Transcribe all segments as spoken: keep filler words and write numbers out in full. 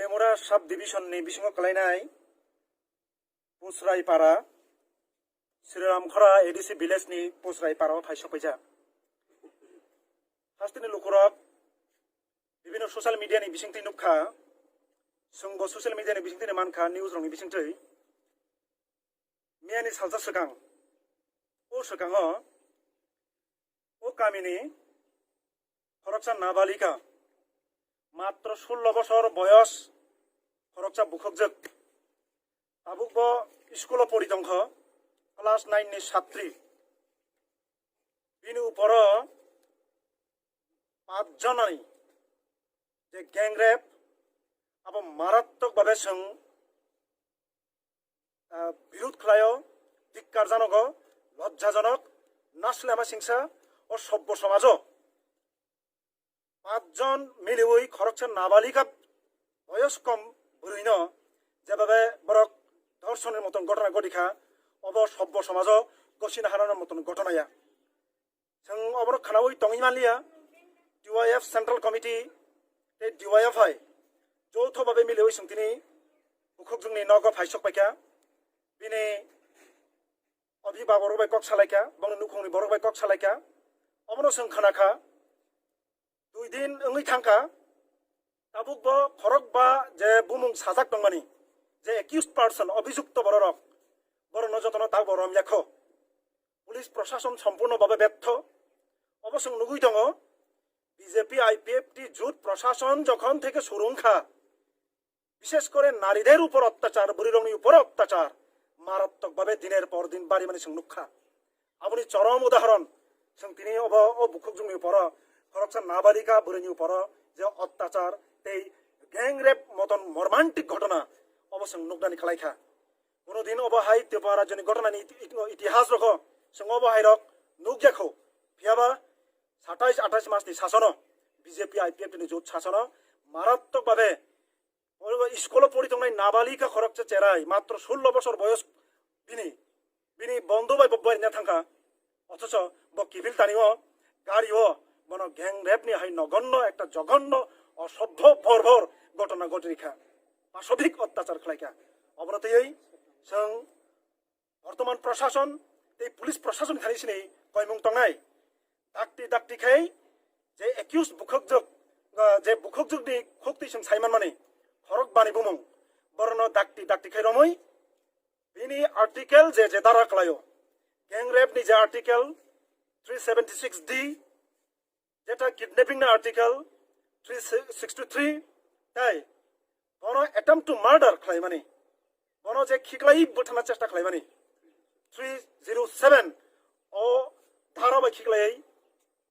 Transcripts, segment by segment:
Mura sub division ni bisingo kalainai Pusraipara, Sriramkhora A D C village ni Pusraipara o phai sokpaijak. Hasteni lukurok bibino social media ni bisingtwi nukha, chwngbo social media ni bisingtwi mankha, news rokni bisingtwi. Miyani salsa swkang, o swkango o kamini khoroksa nabalika, matro sullo bosor boyos, khoroksa bukhukjwk. Tabukbo school-o pori tongkho, class nine ni satri. Bini uporo pach jonani je gang rape, abo marattok babe chwng, ah, birud khlaio, dhikkarjanogo, lojjajonok, naslema singsa o sobbo somajo. Pach jon miliwi khoroksa nabalika boyoskom bwrwino jebabe borok dhorshonni moton ghotona ghotikha, obo sobbo somajo gosina hanani moton ghotona ya. Chwng obono khwnaui tongwi manliya, D Y F Central Committee tei D Y F hai joutho babe miliwi chwng tini bukhukjwkni nogo phai sokpaikha, bini obhibhaborok bai kok salaikha, bongni nukhungni borok bai kok salaikha, obono chwng khwnakha. Dui din wngwi thangkha, tabukbo khorokba je bumung sajak tongmani, je accused person, obhijukto bororok, borokno jotono tabukbo romyakho. Police prosason sompurno babe betho. Obo chwng nugwi tongo, B J P I P F T jut prosason jokhon theke suru wngkha, bishes kore narider upor ottachar, bwrwirokni upor ottachar marattok babe diner por din barimani chwng nukha. Aboni chorom udahoron chwng tini obo o bukhukjwkni uporo khoroksa nabalika bwrwini uporo je ottachar tei gang rape moton mormantik ghotona obo chwng nuknani khlaikha. Kuno din obo hai Tripura rajyoni ghotona ni iti-, iti-, itihas rokho chwng obo hai rok nukjakho. Phiyaba satais atais mas ni sasono B J P I P F T ni jut sasono marattok babe oro school o pori tongnai nabalika khoroksa cherai matro sullo bosor boyos bini, bini bondo bai bo barina thangkha. Othocho bo kibil tani o gari o bono gang rape ni hai nogonno ekta jogonno osobho borbor ghotona ghotiri kha, pasabik ottachar khlai kha. Obono twiwi chwng bortoman prosason tei police prosason thani sini koimung tongnai. Dakti dakti khai je accused bukhukjwk, ah, je bukhukjwkni khuktwi chwng sai manmani khorok bani bumung, borokno dakti dakti khai romwi bini article je je dara khlaio, gang rape ni je article three seventy six D, jeta kidnapping ni article three sixty three, tai bono attempt to murder khlaimani, bono je khiklai bwthana chesta khlaimani three zero seven o dhara bai khiklaiwi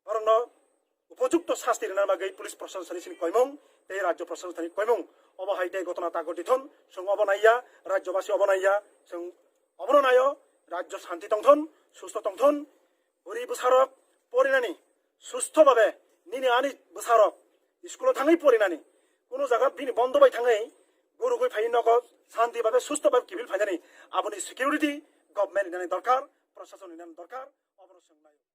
borokno upojukto sasti rwna bagwi police proshasoni sini koimung tei rajyo proshasoni koimung. Obo hai tei ghotona tago dithon, chwng obo naiya, rajyobasi obo naiya, chwng obono naio, rajyo shanti tongthon, susto tongthon, bwrwi bwsarok porinani sustho babe nini ani bwsarok school o thangwi porinani, kuno jaga bini bondo bai thangwi gurugwi phai nogo shanti babe sustho babe kibil phainani, aboni security government rinani dorkar, proshasoni rinani dorkar, obono chwng naio.